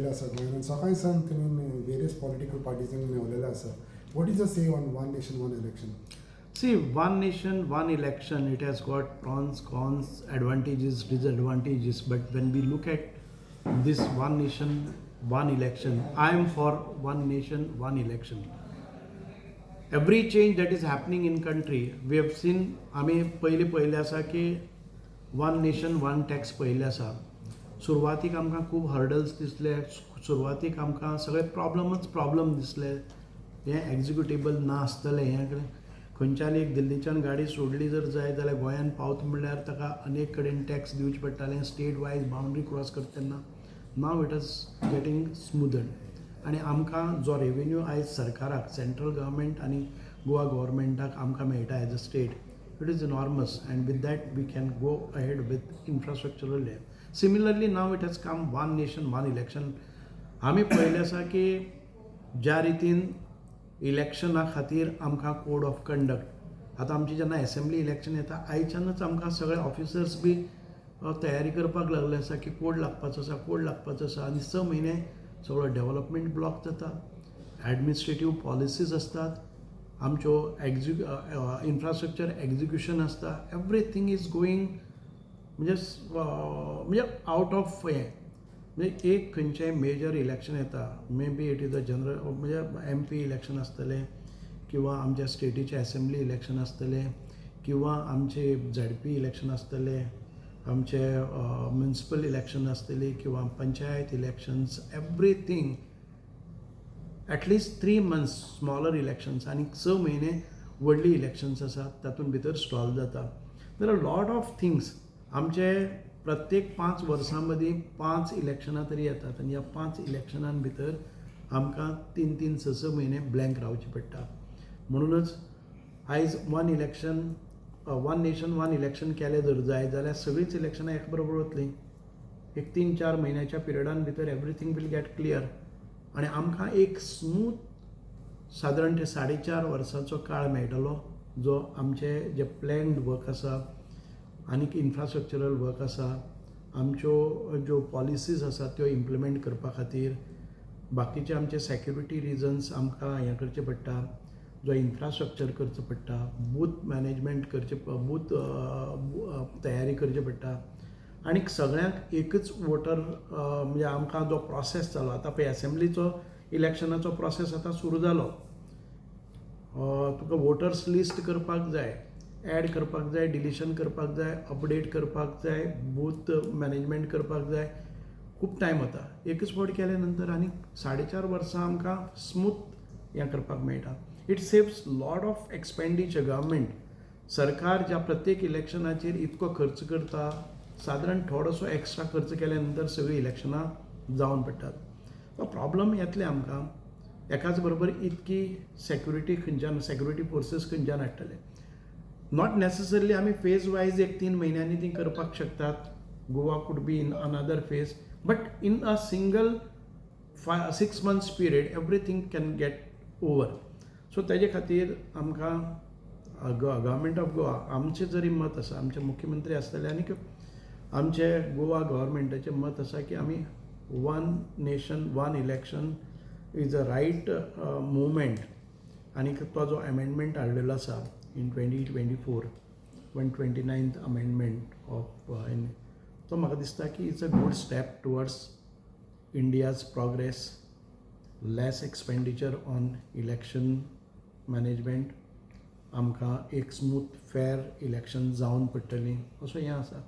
आसा गोंयान. सकाळी सावन तुमी वेरियस पॉलिटिकल पार्टीजांक मेवलेले आसा. What is the say on one nation, one election? See, one nation, one election, it has got pros, cons, advantages, disadvantages. But when we look at this one nation, one election, I am for one nation, one election. Every change that is happening in country, we have seen, आमी पयलीं पळयलें आसा की one nation one tax पळयल्लें आसा. सुरवातीक आमकां खूब हर्डल्स दिसले, सुरवातीक आमकां सगळे प्रॉब्लमच प्रॉब्लम दिसले, हें एक्जिक्युटेबल ना आसतलें. हें खंयच्यान एक दिल्लीच्यान गाडी सोडली जर जाय जाल्यार गोंयान पावता म्हणल्यार ताका अनेक कडेन टॅक्स दिवचें पडटालें, स्टेट वायज बाउंड्री क्रॉस करता तेन्ना. Now it is getting smoother आनी आमकां जो रेवेन्यू आयज सरकाराक, सेंट्रल गव्हर्मेंट आनी गोवा गव्हर्मेंटाक आमकां मेळटा as a state, it is enormous, and with that we can go ahead with infrastructural. Similarly, now it has come, one nation, one election. आमी पळयलें आसा की ज्या रितीन इलेक्शना खातीर आमकां कोड ऑफ कंडक्ट, आतां आमची जेन्ना एसेंब्ली इलेक्शन येता, आयच्यानच आमकां सगळे ऑफिसर्स बी तयारी करपाक लागले आसा की कोड लागपाचो आसा, कोड लागपाचो आसा आनी 6 म्हयने सगळो डेवलपमेंट ब्लॉक जाता. एडमिनिस्ट्रेटीव पॉलिसीज आसतात आमच्यो, इन्फ्रास्ट्रक्चर एक्जिक्युशन आसता, एवरीथींग is going म्हणजे आवट ऑफ हें. म्हणजे एक खंयचें मेजर इलेक्शन येता, maybe it is a general, म्हणजे एमपी इलेक्शन आसतलें किंवा आमच्या स्टेटीचें एसेंब्ली इलेक्शन आसतलें किंवा आमचे झेडपी इलेक्शन आसतलें, आमचे म्युनिसिपल इलेक्शन आसतली किंवा panchayat elections, everything at least 3 months smaller elections आनी 6 म्हयने व्हडली इलेक्शन्स आसात, तातूंत भितर स्टॉल जाता. There are lot of things. आमचे प्रत्येक 5 वर्सां मदीं पांच इलेक्शनां तरी येतात आनी ह्या पांच इलेक्शनां भितर आमकां तीन तीन स स म्हयने ब्लँक रावचें पडटा. म्हणूनच आयज one nation, one election केलें जर जायत जाल्यार सगळींच इलेक्शनां एका बरोबर वतलीं. एक 3-4 म्हयन्याच्या पिरियडान भितर एवरीथींग will get clear आनी आमकां एक स्मूथ सादारण ते 4.5 वर्सांचो काळ मेळटलो, जो आमचे जे प्लॅन्ड वर्क आसा आनीक इन्फ्रास्ट्रक्चरल वर्क आसा, आमच्यो ज्यो पॉलिसीज आसा त्यो इम्प्लिमेंट करपा खातीर, बाकीचे आमचे सेक्युरिटी रिजन्स आमकां हें करचें पडटा, जो इन्फ्रास्ट्रक्चर करचो पडटा, बूथ मॅनेजमेंट करचें, बूथ तयारी करची पडटा आनी सगळ्यांक एकच वोटर, म्हणजे आमकां जो प्रोसेस जालो, आतां पळय एसेंब्लीचो इलेक्शनाचो प्रोसेस आतां सुरू जालो. तुका वोटर्स लिस्ट करपाक जाय, एड करपाक जाय, डिलिशन करपाक जाय, अपडेट करपाक जाय, बूथ मॅनेजमेंट करपाक जाय, खूब टायम वता. एकच फावट केले नंतर आनी 4.5 वर्सां आमकां स्मूथ हें करपाक मेळटा. It saves lot of expenditure. Government, सरकार ज्या प्रत्येक इलेक्शनाचेर इतको खर्च करता, सादारण थोडोसो एक्स्ट्रा खर्च केल्या नंतर सगळीं इलेक्शनां जावन पडटात. तो प्रॉब्लम येतले आमकां. एकाच बरोबर इतकी सेक्युरिटी खंयच्यान, सेक्युरिटी फोर्सीस खंयच्यान हाडटले? Not necessarily आमी फेज वायज एक 3 म्हयन्यांनी ती करपाक शकतात. Goa could be in another phase, but in a single 5-6 months period everything can get over. So तेजे खातीर आमकां गव्हर्मेंट ऑफ गोवा, आमचें जरी मत आसा, आमचे मुख्यमंत्री आसतले आनीक आमचे गोवा गव्हर्मेंटाचें मत आसा की आमी one nation, one election is a right movement. आनीक तो जो एमेंडमेंट हाडलेलो आसा in 2024, 129th amendment of in, तो म्हाका दिसता की it's a good step towards India's progress, less expenditure on election management, आमकां एक स्मूथ फेर इलेक्शन जावन पडटलीं असो हें आसा.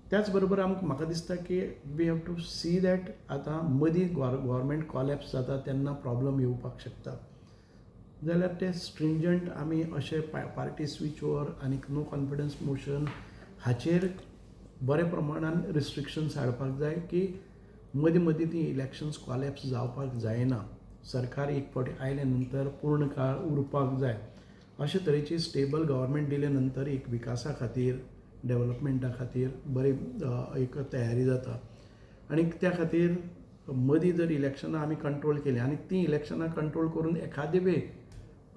त्याच बरोबर आमकां, म्हाका दिसता की we have to see that आतां मदीं गव्हर्मेंट कॉलेप्स जाता तेन्ना प्रॉब्लम येवपाक शकता जाल्यार ते स्ट्रिंजंट आमी अशे पार्टी स्विच ओवर आनी नो कॉन्फिडन्स मोशन हाचेर बऱ्या प्रमाणान रिस्ट्रिक्शन्स हाडपाक जाय की मदीं मदीं ती इलेक्शन्स कॉलेप्स जावपाक जायना, सरकार एक फावटी आयले नंतर पूर्ण काळ उरपाक जाय. अशे तरेची स्टेबल गव्हर्मेंट दिले नंतर एक विकासा खातीर, डेवलपमेंटा खातीर बरी एक तयारी जाता. आनी त्या खातीर मदीं जर इलेक्शनां आमी कंट्रोल केलीं आनी तीं इलेक्शनां कंट्रोल करून एखादे वेळ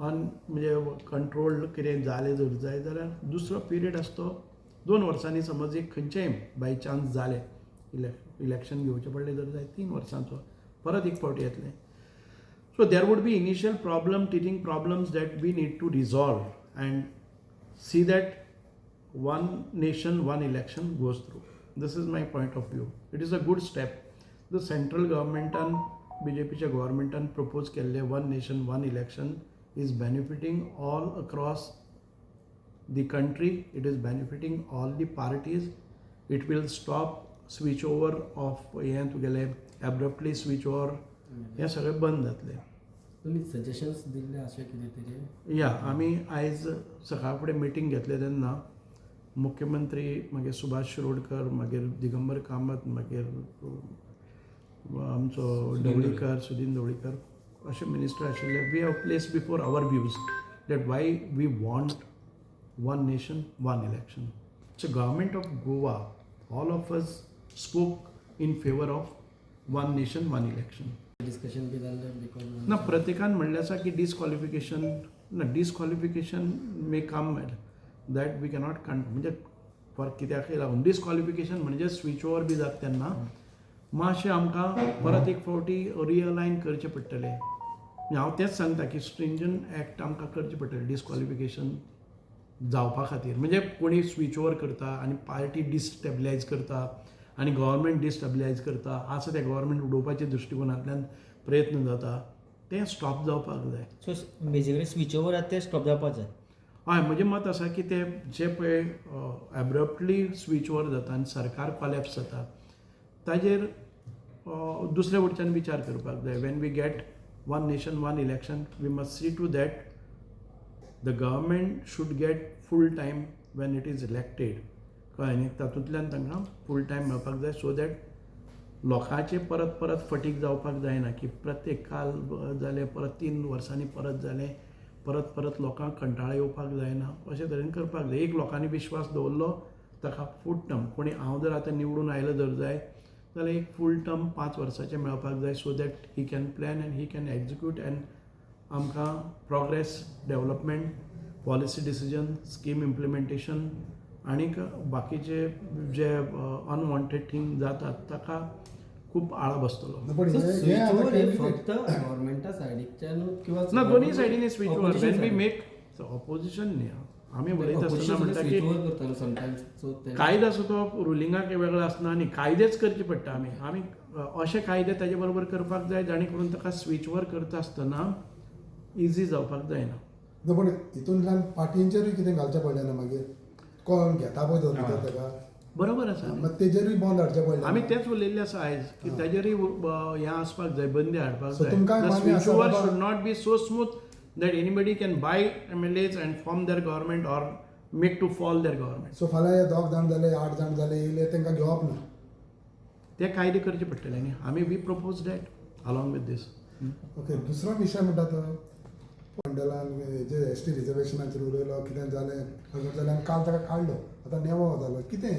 अन म्हणजे कंट्रोल कितें जालें जर जायत जाल्यार दुसरो पिरियड आसा तो 2 वर्सांनी समज एक खंयचेंय बाय चान्स जालें, इलेक्शन घेवचें पडलें जर जायत, 3 वर्सांचो. परत एक फावटी येतलें. So there would be initial problem, teething problems that we need to resolve and see that one nation one election goes through. This is my point of view. It is a good step. The central गव्हर्मेंटान, बीजेपीच्या गव्हर्मेंटान propose केल्ले one nation one election is benefiting all across the country. It is benefiting all the parties. It will stop switch over of हें तुगेलें abruptly switch over, हें सगळें बंद जातलें. तुमी सजेशन्स दिल्ले अशें कितें तरी? या, आमी आयज सकाळ फुडें मिटींग घेतलें तेन्ना मुख्यमंत्री, मागीर सुभाष शिरोडकर, मागीर दिगंबर कामत, मागीर आमचो ढवळीकर, सुदीन ढवळीकर, अशे मिनिस्टर आशिल्ले. We have placed before our views that why we want one nation one election. So government of Goa, all of us spoke in favour of one nation one election. Discussion बी जाल्लें because ना, प्रत्येकान म्हणलें आसा की डिसक्वॉलिफिकेशन ना, disqualification may come, that we cannot कन म्हणजे for कित्याकय लागून डिसक्वॉलिफिकेशन म्हणजे स्विच ओवर बी जाता तेन्ना मातशें आमकां परत एक फावटी रिअलायन करचें पडटलें. म्हणजे हांव तेंच सांगता की स्ट्रिंजंट एक्ट आमकां करचें पडटलें डिसक्वॉलिफिकेशन जावपा खातीर. म्हणजे कोणी स्विच ओवर करता आनी पार्टी डिस्टेबलायज करता आनी गव्हर्मेंट डिस्टेबलायज करता, आसा तें गव्हर्मेंट उडोवपाच्या दृश्टिकोनांतल्यान प्रयत्न जाता, तें स्टॉप जावपाक जाय. सो बेजिकली स्विच ओवर आसा तें स्टॉप जावपाक जाय. हय, म्हजें मत आसा की ते जे पळय एब्रप्टली स्विच ओवर जाता आनी सरकार कॉलेप्स जाता, ताजेर दुसरे वटच्यान विचार करपाक जाय. When we get one nation one election, we must see to that the government should get full time when it is elected. कळ्ळें न्ही? तातूंतल्यान तांकां फूल टायम मेळपाक जाय, सो that लोकांचे परत परत फटीक जावपाक जायना की प्रत्येक काल जालें, परत 3 वर्सांनी परत जालें, परत परत लोकांक कंटाळो येवपाक जायना. अशें तरेन करपाक जाय. एक लोकांनी विश्वास दवरलो ताका फूल टर्म, कोणी हांव जर आतां निवडून आयलो जर जाय जाल्यार एक फूल टर्म 5 वर्साचें मेळपाक जाय, so that he can plan and he can execute and आमकां progress, development, policy decision, scheme implementation आनीक बाकीचे जे अनवॉन्टेड थींग जातात ताका खूब आळो बसतलो. पण हे स्विच आतां ओवर हे candidate- फक्त गव्हर्मेंटा सायडीकच्यान किंवा ना, दोन्ही सायडीनी switch over. Opposition when we side. Make opposition न्ही, आमी उलयता आसतना म्हणटा की स्विच ओवर करतालो समटायम्स, सो ते कायदो आसा तो रुलिंगाक वेगळो आसना आनी कायदेच करचे पडटा. आमी आमी अशे कायदे ताजे बरोबर करपाक जाय जाणे करून ताका स्विच ओवर करता आसतना इजी जावपाक जायना. ना, पण हितूंतल्यान पार्टींचेरूय कितें घालचें पडलें ना मागीर, कोण घेता पळय तो भितर ताका. बरोबर आसा. मात तेजेरूय बंद हाडचें पडलें. आमी तेच उलयल्ले आसा आयज की ताजेरूय हें आसपाक जाय, बंदी हाडपाक So तुमकां जाय. मान्य स्विच आसा ओवर बाबा- should not be so smooth that anybody can buy MLAs and form their government or make to fall their government. So फाल्यां हे दोग जाण जाले, आठ जाण जाले, येयले, तांकां घेवप ना. ते कायदे करचे पडटले न्ही. आमी we propose that along with this. Okay, दुसरो विशय म्हणटा तो मंडळान जे एस टी रिजर्वेशनाचेर उलयलो, कितें जालें, खबर जालें आनी काल ताका काडलो. आतां नेवो जालो, कितें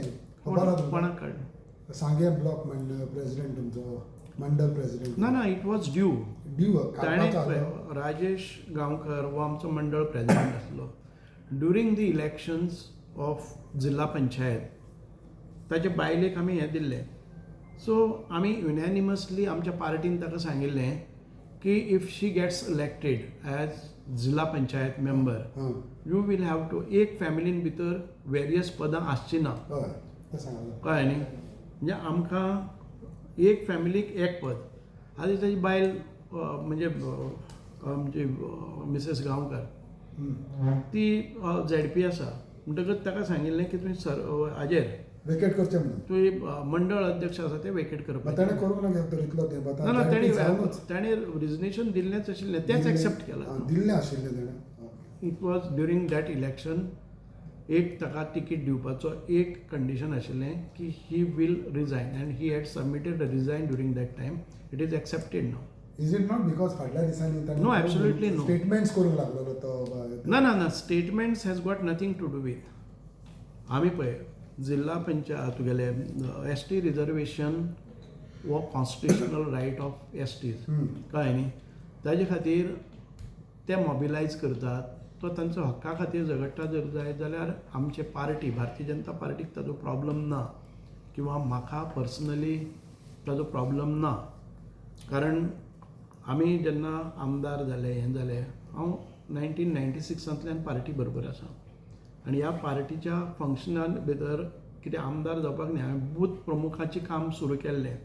खबर आहा तुमकां? कोणाक काडलो? सांगे ब्लॉक मंडळ प्रेसिडेंट, तुमचो मंडळ प्रेसिडेंट. ना ना, it was due. Due. ताणें, राजेश गांवकर हो आमचो मंडळ प्रेसिडेंट आसलो ड्युरींग the elections of जिल्हा पंचायत. ताचे बायलेक आमी हें दिल्लें. सो आमी युनॅनिमसली आमच्या पार्टीन ताका सांगिल्लें की if she gets elected as जिल्हा panchayat member, you will have to, एक फॅमिलीन भितर वेरियस पदां आसची ना. हय, तें सांगलां. कळ्ळें न्ही? म्हणजे आमकां एक फॅमिलीक एक पद. आतां ताजी बायल म्हणजे आमची मिसेस गांवकर, ती झेडपी आसा. म्हणटकच ताका सांगिल्लें की तुवें सर हाजेर वेकेट करचें म्हणून. तुवें मंडळ अध्यक्ष आसा तें वेकेट मात करपाचें. ताणें करूंक ना कित्याक तर इतलो तें ना ना, जावनूच ताणें रिजनेशन दिल्लेंच आशिल्लें, तेंच एक्सेप्ट केलां. दिल्लें आशिल्लें ताणें. It was during that election, एक ताका तिकीट दिवपाचो एक कंडिशन आशिल्लें की he will resign, and he had submitted resign during that time. It is accepted now. Is it not because फाटल्या दिसांनी ताणें No, absolutely no. Statements करूंक लागलेलो तो? ना ना ना, statements has got nothing to do with. आमी पळय, जिल्हा पंचायत तुगेले एस टी रिजर्वेशन हो कॉन्स्टिट्युशनल रायट ऑफ एसटीज. कळ्ळें न्ही? ताजे खातीर ते मोबिलायज करतात. तो तांचो हक्का खातीर झगडटा जर जायत जाल्यार आमचे पार्टी, भारतीय जनता पार्टीक ताजो प्रॉब्लम ना किंवा म्हाका पर्सनली ताजो प्रॉब्लम ना. कारण आमी जेन्ना आमदार जाले, हें जालें, हांव 1996तांतल्यान पार्टी बरोबर आसा आनी ह्या पार्टीच्या फंक्शनान भितर कितें आमदार जावपाक न्ही, हांवें बूथ प्रमुखाचें काम सुरू केल्लें.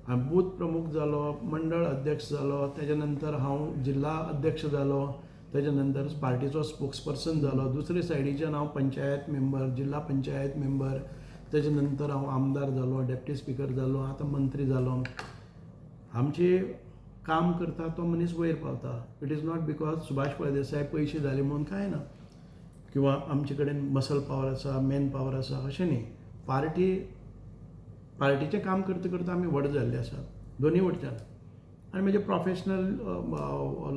हांवें बूथ प्रमुख जालो, मंडळ अध्यक्ष जालो, तेज्या नंतर हांव जिल्हा अध्यक्ष जालो, तेज्या नंतर पार्टीचो स्पोक्स पर्सन जालो. दुसरे सायडीच्यान हांव पंचायत मेंबर, जिल्हा पंचायत मेंबर, तेज्या नंतर हांव आमदार जालो, डेप्टी स्पिकर जालो, आतां मंत्री जालो. आमचे काम करता तो मनीस वयर पावता. It is not because Subhash Phaldesai पयशे जाले म्हणून कांय ना, किंवा आमचे कडेन मसल पावर आसा, मॅन पावर आसा, अशें न्ही. पार्टीचें काम करता करता आमी व्हड जाल्ले आसात दोनूय वटच्यान. आनी म्हजें प्रोफेशनल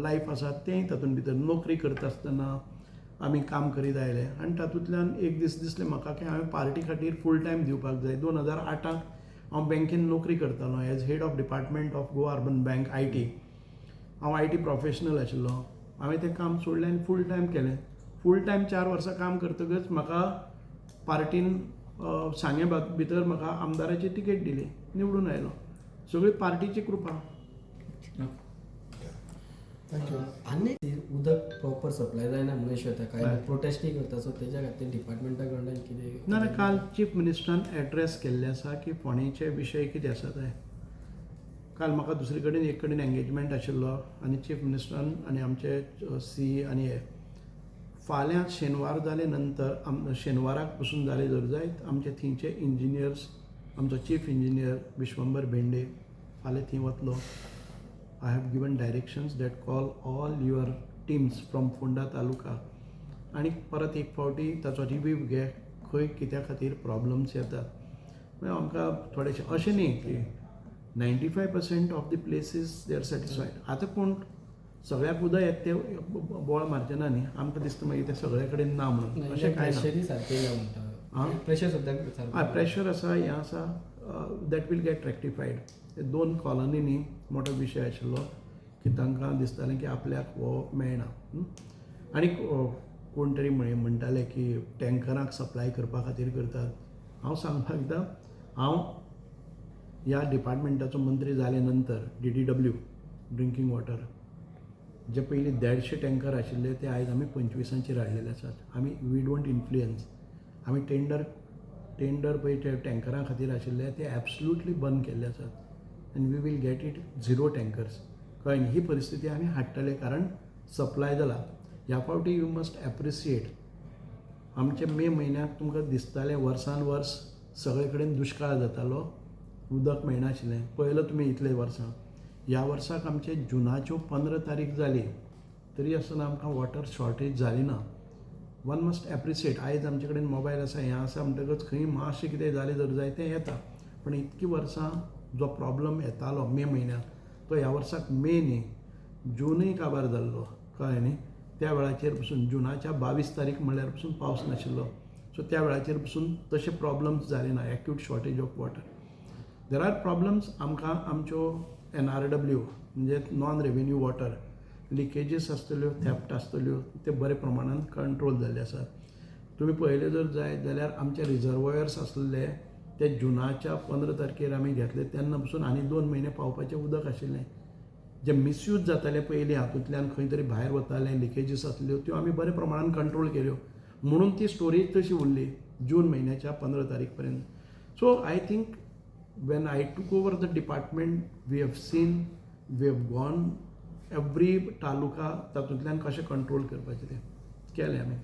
लायफ आसा तेंय तातूंत भितर. नोकरी करता आसतना आमी काम करीत आयले आनी तातूंतल्यान एक दीस दिसलें म्हाका की हांवें पार्टी खातीर फूल टायम दिवपाक जाय. 2008क हांव बँकेन नोकरी करतालो as head of department of Goa Urban Bank, IT. हांव IT professional आशिल्लो. हांवें तें काम सोडलें आनी फूल टायम केलें. फूल टायम 4 वर्सां काम करतकच म्हाका पार्टीन सांगें भितर म्हाका आमदाराची तिकेट दिली, निवडून आयलो. सगळी पार्टीची कृपा. Thank you. आनी उदक प्रॉपर सप्लाय जायना म्हणून इशू येता, कांय हय. प्रोटेस्टूय करता, सो तेज्या खातीर डिपार्टमेंटा कडल्यान कितें? ना ना, काल चीफ मिनिस्टरान एड्रेस केल्ले आसा की फोंडेचे विशय कितें आसा ते. काल म्हाका दुसरे कडेन एक कडेन एंगेजमेंट आशिल्लो आनी चीफ मिनिस्टरान आनी आमचे सी आनी हे फाल्यां शेनवार जाले नंतर शेनवाराक पसून जाले जर जायत, आमचे थंयचे इंजिनियर्स, आमचो चीफ इंजिनियर विश्वंबर भेंडे फाल्यां थंय वतलो. I have given directions that call all your teams from Ponda taluka आनी परत एक फावटी ताचो रिव्यू घे, खंय कित्या खातीर प्रॉब्लम्स येतात. मागीर आमकां थोडेशें अशें न्ही की 95% of the places they are satisfied. आतां कोण सगळ्याक उदक येता ते बोळ मारचे ना न्ही. आमकां दिसता मागीर तें सगळे कडेन ना म्हणून, अशें कांय ना. प्रेशरूय सारकें ना म्हणटा. आं? प्रेशर सुद्दां सारकें. हय, प्रेशर आसा, हें आसा, that will get rectified. दोन कॉलनीनी मोठो विशय आशिल्लो की तांकां दिसतालें की आपल्याक हो मेळना. आनी कोण तरी म्हणटाले की टँकरांक सप्लाय करपा खातीर करतात. हांव सांगपाक एकदां, हांव ह्या डिपार्टमेंटाचो मंत्री जाले नंतर डीडीडब्ल्यू ड्रिंकींग वॉटर जे पयलीं 150 टँकर आशिल्ले ते आयज आमी 25आंचेर हाडलेले आसात. आमी we don't influence. आमी टेंडर पळय ते टँकरां खातीर आशिल्ले ते एब्सोल्युटली बंद केल्ले आसात आनी we will get it zero tankers. कळ्ळें न्ही? ही परिस्थिती आमी हाडटले कारण सप्लाय जाला ह्या फावटी. You must appreciate, आमचे मे म्हयन्याक तुमकां दिसतालें वर्सान वर्स सगळे कडेन दुश्काळ जातालो, उदक मेळनाशिल्लें. पळयलां तुमी इतले वर्सां. ह्या वर्साक आमचे जुनाच्यो 15 तारीख जाली तरी आसतना आमकां वॉटर शॉर्टेज जाली ना. वन मस्ट एप्रिशिएट, आयज आमचे कडेन मोबायल आसा, हें आसा म्हणटकच खंय मातशें कितें जालें जर जाय तें येता. पण इतकीं वर्सां जो प्रॉब्लम येतालो मे म्हयन्याक तो ह्या वर्साक मे न्ही, जुनूय काबार जाल्लो. कळ्ळें न्ही? त्या वेळाचेर पसून जुनाच्या 22 तारीख म्हणल्यार पसून पावस नाशिल्लो. सो त्या वेळाचेर पसून तशे प्रॉब्लम्स जाले ना, acute shortage of water. There are problems आमकां आमच्यो एनआरडब्ल्यू म्हणजे नॉन रेवेन्यू वॉटर लिकेजीस आसतल्यो, थेफ्ट आसतल्यो, ते बरे प्रमाणान कंट्रोल जाल्ले आसात. तुमी पळयलें जर जायत जाल्यार आमचे रिजर्वयर्स आसले ते जुनाच्या 15 तारखेर आमी घेतले तेन्ना पसून आनी 2 म्हयने पावपाचें उदक आशिल्लें. जे मिसयूज जाताले पयलीं, हातूंतल्यान खंय तरी भायर वताले, लिकेजीस आसल्यो, त्यो आमी बऱ्या प्रमाणान कंट्रोल केल्यो म्हणून ती स्टोरेज तशी उरली जून म्हयन्याच्या 15 तारीख पर्यंत. So I think when I took over the department, we have seen, we have gone every taluka, तातूंतल्यान कशें कंट्रोल करपाचें तें केलें आमी.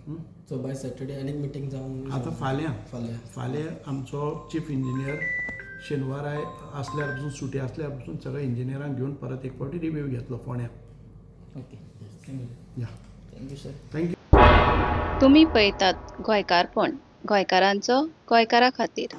सो बाय सॅटर्डे आनीक मिटींग जावन आतां फाल्यां फाल्यां. फाल्यां आमचो चीफ इंजिनियर शेनवारा आसल्यार पसून, सुटी आसल्यार पसून सगळ्या इंजिनियरांक घेवन परत एक फावटी रिव्यू घेतलो फोंड्या. Okay, thank you. या. Thank you sir. Thank you. तुमी पळयतात गोंयकारपण, गोंयकारांचो गोंयकारा खातीर.